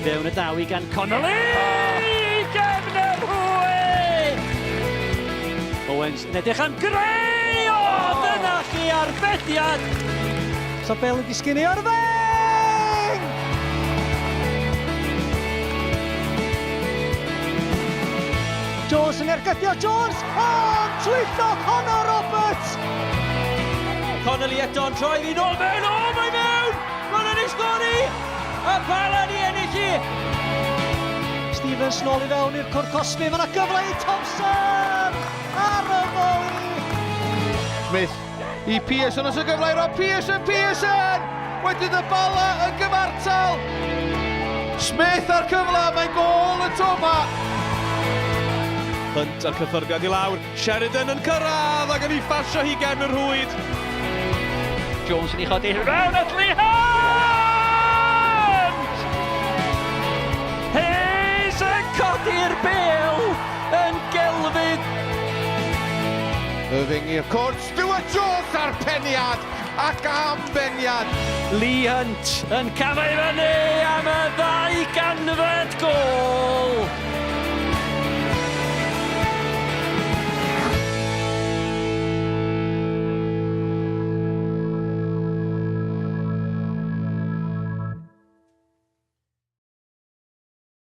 fewn y daw i gan Connolly! Gefn y rhwyd! Owens yn edrych am greu! O, dyna chi arbediad! So Bale yn disgyn i Irving! Jones yn ergydio Jones! O, twyllo Connor Roberts! Connolly eto'n troi fi nôl mewn! O, mae mewn! Maen nhw'n ei sgori! Y Bala ni ennill hi! Stevens nôl i fewn i'r cwrt cosbi. Mae yna gyfle i Thompson! Ar y foli! Smith i Pearson, os y gyfle i Rob Pearson, Pearson! Wedyn y Bala yn gyfartal! Smith ar cyfle, mae gôl y tro ma! Hunt a'r cyffyrddiad i lawr, Sheridan yn cyrraedd ac yn ei phasio hi gefn y rhwyd. Jones yn ei chodi fewn at Lee Hunt! Hayes yn codi'r bêl yn gelfydd. Irving i'r cwrt, Stuart Jones ar peniad ac am beniad. Lee Hunt yn camu i fyny am y ddau ganfed gôl.